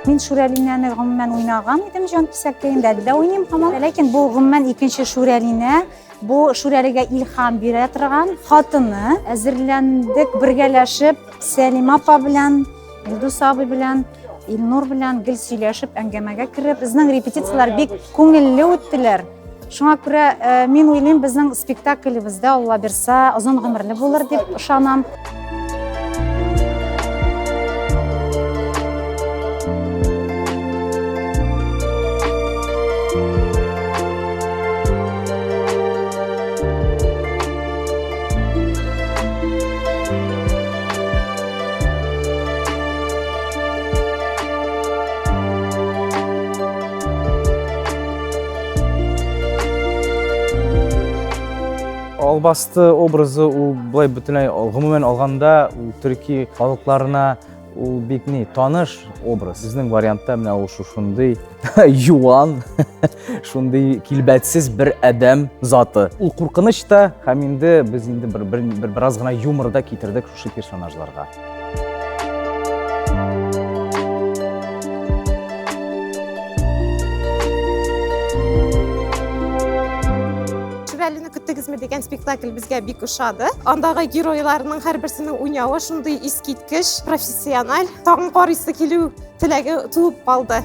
Мин Шүрәлинәне гомумән уйнаган идем җан кисәккәендә, әле дә уйныйм һаман. Ләкин бу гомумән икенче Шүрәлинә, бу Шүрәлегә илһам бирә торган хатыны. Әзерләндек бергәләшеп Сәлимә апа белән, Илдус абый белән, Илнур белән гел сөйләшеп, әңгәмәгә кереп. Безнең репетицияләр бик күңелле үттеләр. Шуңа күрә э, мин уйлыйм, безнең спектаклебездә Алла бирса, озын гомерле булыр дип ышанам. Албасты образы ул былай бөтенләй гомумән алганда ул төрки халыкларына ул бик ни таныш образ. Безнең вариантта менә ул шушындый юан, шундый килбәтсез бер адәм заты. Ул куркыныч та һәм инде без инде бер, бер, бер бераз гына юмор да китердек шушы персонажларга. Шүрәлене көттегезме дигән спектакль безгә бик ошады. Андагы геройларның һәрберсенең уйнавы шундый искиткеч, профессиональ. Тагын карыйсы килү теләге туып калды.